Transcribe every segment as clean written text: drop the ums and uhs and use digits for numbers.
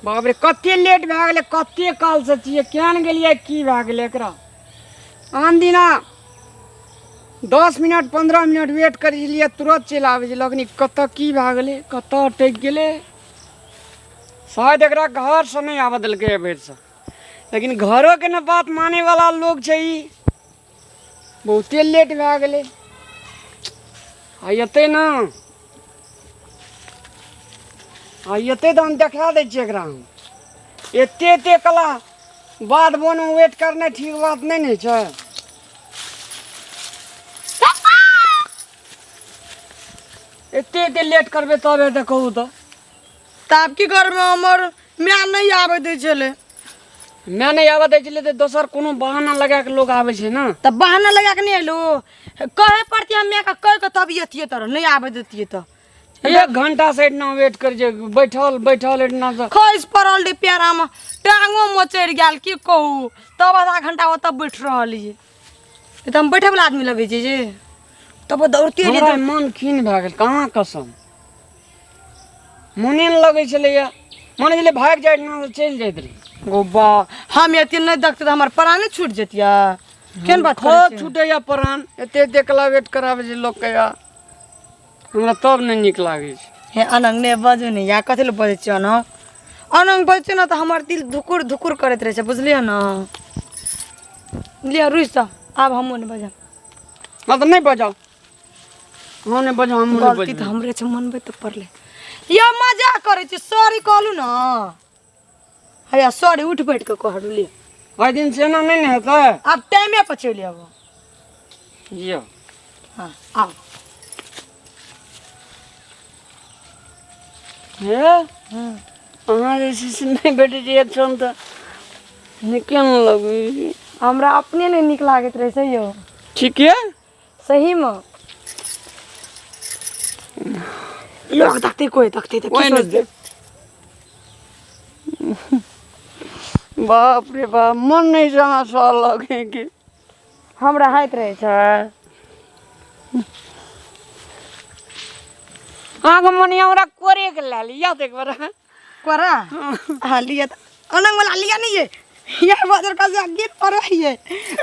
बाप रे, कते लेट भए गेलै, कते कालसँ छियै, केहन गेलियै, की भए गेलै एकरा। आन दिना 10 मिनट 15 मिनट वेट करै छलियै, तुरंत चलि आबै छलै। अखनी कतऽ की भए गेलै, कतऽ अटकि गेलै। शायद एकरा घरसँ नहि आबऽ देलकै एहि बेरसँ, लेकिन घरोके ने बात मानैवला लोक छै ई। बहुते लेट भए गेलै। आ एतै ने, आ एतै तऽ हम देखा दै छियै एकरा। हम एते एते कला बाध बोनमे वेट करनाइ ठीक बात नहि ने छै। एते एते लेट करबै तब हेतै, कहू तऽ। तऽ आब की करबै? हमर माय नहि आबै दै छलै। माय नहि आबऽ दै छलै तऽ दोसर कोनो बहाना लगा कऽ लोक आबै छै ने। तऽ बहाना लगा कऽ नहि एलू। कहे पड़तै हम मायके, कहि कऽ तब एतियै, तोरा नहि आबै दैतियै तऽ। एक घंटा से एहिठिना वेट करै छै, बैठल बैठल एहिठिना से। खसि पड़ल रही, पेड़ामे टांगो मोचड़ि गेल, की कहू। तब आधा घंटा ओतऽ बैठ रहलियै। ई तऽ हम बैठे वाला आदमी लगै छै जे तब दौड़ते एलियै। हमरा मन खीन भए गेल, कहाँ कसम मोने नहि लगै छलैया। मन छलै भागि जाइ एहिठिना से, चलि जाइत रही। गो बा, हम एते नहि देखते तऽ हमर प्राणे छूटि जतियै। केहन बात करै खूब छियै? छूटैया प्राण, एते एते कला वेट कराबै छै लोकके। या हमरा तब नहि नीक लागै छै। हे अनंग, नहि बाजू ने या। कथी लए बजै छियै अनंग? अनंग बजै छियै ने तऽ हमर दिल धुकुर धुकुर करैत रहै छै, बुझलियै ने? लिअ, रुसि जाउ, आब हमहूँ नहि बजब। हँ तऽ नहि बजाउ, हम नहि बजाउ, हमहूँ नहि गलती तऽ बजबै। हमरे छै, मनबै तऽ पड़लै। यौ, मजाक करै छी, सॉरी कहलू ने। हैया सॉरी, उठ बैठ कऽ कहलू, लिअ। ओहि दिन से एना नहि ने हेतै। आब टाइमे पर चलि आबू। यौ। हँ, आउ। हे, अहाँ जे छै से नहि भेटै छै एकठाम तऽ नीके नहि लगै छै। हमरा अपने नहि नीक लागैत रहै छै यौ। ठीके। सहीमे लोक देखतै, कोइ देखतै तऽ की कोइ नहि सोचतै? देख। बाप रे बाप, मन नहि छै अहाँ सह लगै के। हमरा होइत रहै छै। अहाँके मन यऽ हमरा कोरे के लए लिअ तऽ एक बार। कोरा? हाँ, लिअ तऽ अनंग वाला लिअ। नहीं ये ये बजर का से गिर पड़े ये।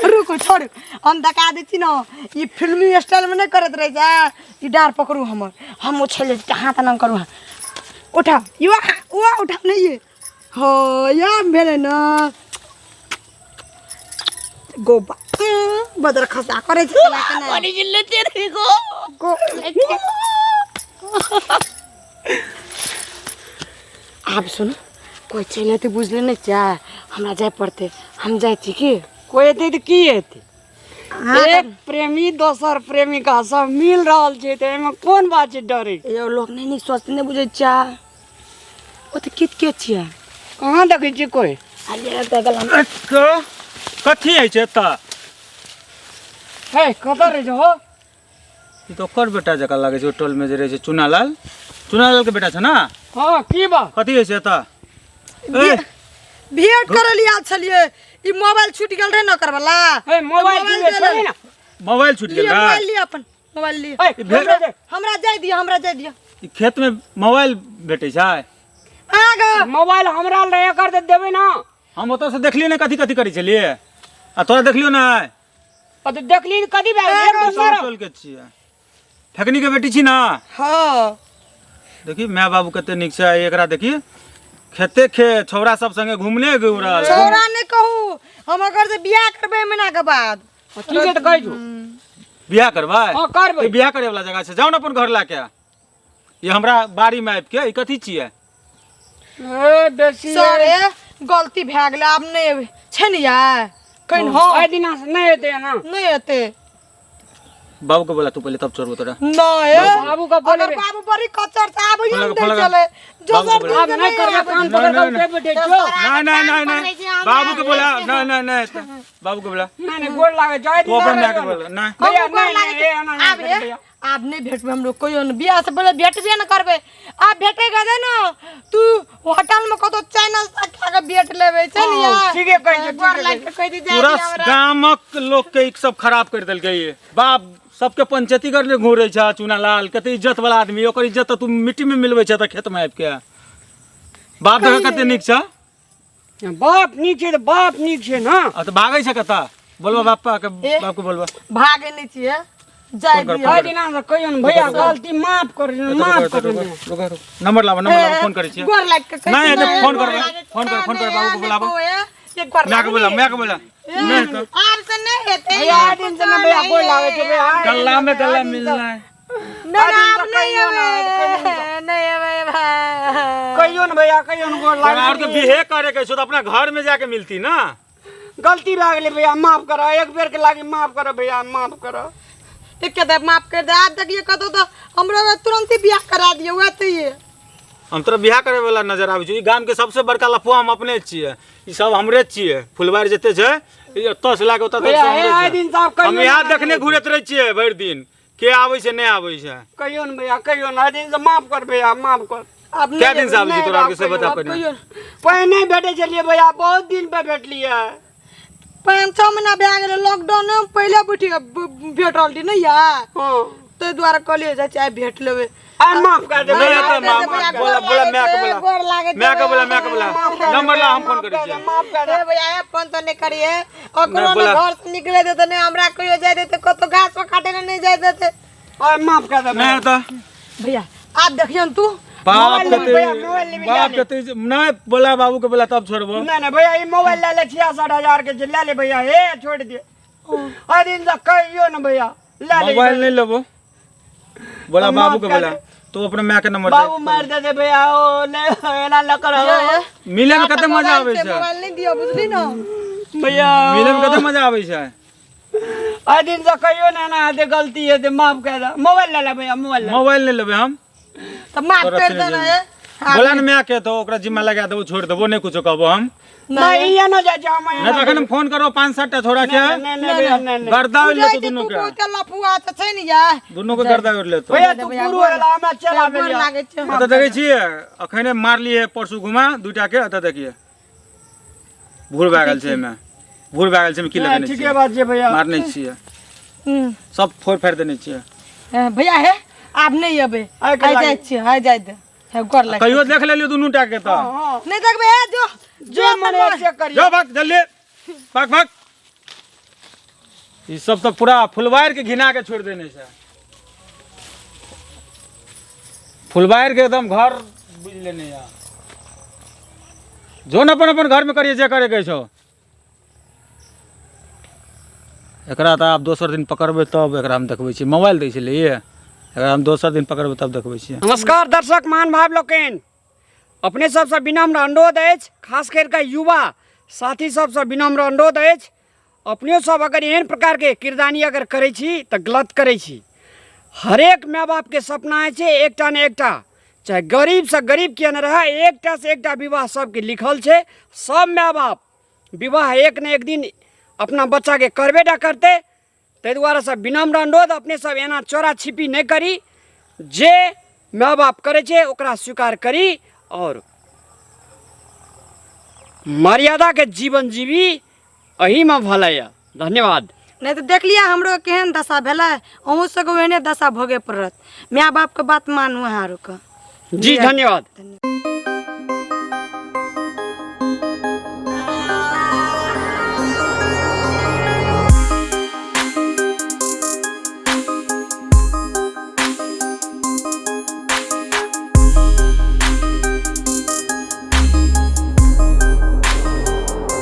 रुको, छोड़ू, हम देखा दै छी ने। ई फिल्मी स्टाइल में नहीं करैत रहै छै। ई डार पकड़ू हमर, हम उछल जेतै। हाथ अनंग करू। हाँ, उठाओ युवा, वो उठाओ। नहीं ये हो या भेलै ने। गोबा बदर खसा करै छै केना केना। बड़ी जिल्लते रही गो। गो आब सुन, कोइ चलि एतै, बुझले नहि छै। हमरा जाय पड़तै, हम जाइ छी की। कोइ एतै तऽ की एतै? अहाँ एक प्रेमी दोसर प्रेमिका सब मिल रहल छै तऽ एहिमे कोन बात छै डरे? यौ, लोक नहि नीक सोचते, नहि बुझै छियै। ओ तऽ कित के छियै? कहाँ देखै छियै कोइ? आ ले तऽ गला। कथी होइ छै एतऽ? हे, कतऽ रहै छै हो? ई तऽ ओकर बेटा जकाँ लागै छै, ओहि टोलमे जे रहै छै चुनालाल। चुनालालके बेटा छै ने? हँ, की बात? कथी होइ छै एतऽ? ए, भेंट करे लिए आयल छलियै। ई मोबाइल छूटि गेल रहै ने ओकर वाला। हे, मोबाइल मोबाइल की दे छोड़ी ने। मोबाइल छूटि गेल लिअ रहै? मोबाइल लिअ, अपन मोबाइल लिअ। हे, भेल- भेल- हमरा जाय दिअ, हमरा जाय दिअ। ई खेतमे मोबाइल भेटै छै? आगे मोबाइल हमरा लए एकर तऽ देबै ने। हम ओतऽसँ देखलियै ने, कथी कथी करै छलियै आ तोरा देखलियौ ने। आ तऽ देखली ने, कथी भए गेल एक दोसर टोल के छियै, फेकनी के बेटी छी ने? हँ। देखी, माय बाबू कते नीक छै एकरा। देखी, खेते खे छौड़ा सब संगे घूमने रहल। छौड़ा नहि कहू, हम अगर से बियाह करबै महीना के बाद। ठीक है, तऽ कहै छौ। बियाह करबै? हँ, करबै। ई बियाह करे वाला जगह छै? जाउ ने अपन घर ला के। ई हमरा बाड़ी में आबि के ई कथी छियै? ए बेसी। सरे, गलती भए गेलै, आब नहि एबै छै ने यार कहीं। हँ। एहि दिना से नहि एतै ना। नहि एतै। बाबू के बोला तू पहिले, तब छोड़बो तोरा। नहि। बाबू के अगर बोलेबै। बाबू बड़ी कचर से आबै फोन नहि लगा, दै फोन लगा। छलै बाबू दोसर के दिन आब से नहि करबै, आबै। कान पकड़ नहि, कऽ नहि, बैठे छियौ। नहीं नहीं नहीं नहीं, बाबू के बोला। नहीं नहीं नहीं, बाबू के बोला। नहि नहि, गोर लागै छै। तू अपन माय के बोला नहीं। भैया, हमहूँ गोर नहि, लागै नहि, छी। एना नहि आब हे, भैया। आब नहि भेटबै हमरो कहियो ने। बियाह से पहिले भेटबे ने करबै। आब भेटेगा दे ने, तू होटल में कतौ चाय नाश्ता खा के भेट लेबै छै ने यार। ठीके कहै छै, गोर ठीके लागि के कहि दी जाय पूरा दियै हमरा। गामक लोक के ई सब खराब कर देलकै। ये बाप सबके पंचायती करने घूरे छै। चुनालाल कते इज्जत वाला आदमी, ओकर इज्जत तऽ तू मिट्टी में मिलबै छै तऽ खेत में आबि के। बाप देखऽ कते नीक छ। बाप नीक छै तऽ बाप नीक छै ने। आ तऽ भागै छै कतऽ? बोलबा बापा के, ए। बाप के बोलबा। भागे नहि छियै, जाय फोन कर, दियौ। आइ दिना से कहियो ने भैया, गलती माफ कर, माफ कर। रुक रुक, नंबर लाबो, नंबर लाबो, फोन करै छियै। गोर लागि के कहै नहि, छी, नहि, फोन गोर करबै, लागै फोन कर, फोन कर, बाबू के बोलाबो। ए, गोर माय के बोला, माय के बोला। नहि तऽ आब से नहि हेतै। भैया, आइ दिन से ने भैया गोर लागै छै भैया, आइ दिन गल्ला में गल्ला मिलना है। नहि, आब नहि एबै, नहि एबै भाइ। कहियो ने भैया, कहियो ने गोर तोरा लागै। और के बिहे करे के छौ तऽ अपना घर में जाके मिलती ना। गलती भए गेलै भैया, माफ करऽ, एक बेर के लागी माफ करऽ भैया, माफ करऽ। एक के माफ कर दे। आज देखिए कतौ तऽ हमरो तुरंत ही बियाह करा दियौ। वएह तऽ ये हम तोरा बियाह करे वाला नजर आबै छौ। ई गाम के सबसे बड़का लफुआ हम अपने छियै, ई सब हमरे छियै। फुलबाड़ी जते छै, ई ओतऽ से लए के ओतऽ तक भैया, सब हमरे हे, आइ छै। दिन साहब कहियो हम यहाँ ना देखने घुरैत रहै छियै भरि दिन, के आबै छै नहि आबै छै। कहियो ने भैया, कहियो ने, आइ दिन से माफ कर भैया, माफ कर। आब कए दिन से आबै छी तोरा आरके से नहि, बता आब पहिने। कहियो पहिने भेटै छलियै भैया, बहुत दिन पे भेटलियै। 5-6 महीना भए गेलै। लॉकडाउन में पहिले बैठ भेट रहल रही नहि यार, हँ, ताहि दुआरे कहलियै जाइ छियै आइ भेट लेबै। आइ माफ कर दे नहि भैया, हेतै माफ माफ। कर दे। बोला बोला, माय के बोला। गोर लागै छै। माय के बोला, माय के बोला, नंबर ला, हम फोन करै छियै। माफ कर दे। ए भैया, ए, फोन तो नहीं करिए ओकरो। नहि, ने बोला। घर से निकले देते, नहीं हमरा कहियो जाय देते, कतौ घास पर काटे ले नहीं जाय देते। आइ माफ कर दे। नहि हेतै। भैया, आब देखियौ ने तू। बाप मोबाइल के लेबै भैया, मोबाइल लेबै, बाप लए के तेज नहि बोला, बाबू के बोला तब छोड़बो। नहीं नहीं भैया, ई मोबाइल ले ले, 66,000 के छै, ले ले भैया। हे, छोड़ दे, आइ दिन से कहियो ने भैया, ले ले। मोबाइल नहीं लेबो, बोला तो बाबू के माफ कर बोला। दे। तू अपने माय के नंबर दे। बाबू मार दे दे भैया, ओ ले एना लकर हो। मिले में कते मजा आबै छै। मोबाइल नहीं दियो, बुझली ने भैया। मिले में कते मजा आबै छै। आइ दिन से कहियो ने एना हेतै, गलती हेतै, माफ कर दे। मोबाइल ले ले भैया, मोबाइल ले। मोबाइल नहीं लेबै हम। तऽ माफ तोरा कर से दे ने। नहीं। बोला ने माय के, तो ओकरा जिम्मा लगा देबो, छोड़ देबो, नहीं कुछो कहबो हम। नहीं, ई एना जाइ छै हम नहीं तऽ अखन हम फोन करबो 5-7 टा छोड़ा के। नहीं नहीं भैया, नहीं नहीं। गर्दा उड़ि जाइ लेतो छै दुनू तू के। बहुते लफुआ तऽ छै ने यार। दुनू के गर्दा उड़ि लेतो। भैया, तू गुरु होला, हमरा चल आबे। गोर लागै छै। एतऽ देखै छियै, अखने मारलियै परसू घुमा दुइटा के। एतऽ देखियै, भूर भए गेल छै एहिमे, भूर भए गेल छै एहिमे। की लगेने ठीके छियै? बात छै भैया। मारने छियै। हम्म। सब फोड़ि फाड़ि देने छियै। ए, भैया हे, आब नहि एबै। आइ के आइ लागे। जाइ छियै, आइ जाइ दे। हे, गोर लागि। कहियो देख लेलियै दुनू टा के तऽ। हँ। नहि देखबै। हे, जो जे मन है से करियौ। जो भाग, जल्दी भाग भाग। ई सब तऽ पूरा फुलवार के घिना के छोड़ि देने छै, फुलवार के एकदम घर बुझि लेने या। जो ने अपन अपन घर में करिए जे करे के छौ। एकरा तऽ आब दोसर दिन पकड़बै तब एकरा हम देखबै छियै। मोबाइल दै छलियै एकरा, हम दोसर दिन पकड़बै तब देखबै छियै। नमस्कार दर्शक महान भाव लोकनि, अपने सबसँ विनम्र अनुरोध अछि, खास करि कऽ युवा साथी सबसँ विनम्र अनुरोध अछि, अपने सब अगर एहन प्रकारके किरदानी अगर करै छी तऽ गलत करै छी। हरेक माय बापके सपना होइ छै एकटा ने एकटा, चाहे गरीबसँ गरीब किए ने रहए, एकटा से एकटा विवाह सबके लिखल छै। सब माय बाप विवाह एक ने एक दिन अपना बच्चाके करबे टा करतै। ताहि दुआरे सब विनम्र अनुरोध, अपने सब एना चोरा छिपी नहि करी। जे माय बाप करै छै ओकरा स्वीकार करी आओर मर्यादाके जीवन जीवी, एहिमे भलाइ यऽ। धन्यवाद। नहि तऽ देखलियै हमरो केहन दशा भेलै, अहूँ सबके ओहने दशा भोगे पड़त। माय बापके बात मानू अहाँ आरके। जी, धन्यवाद।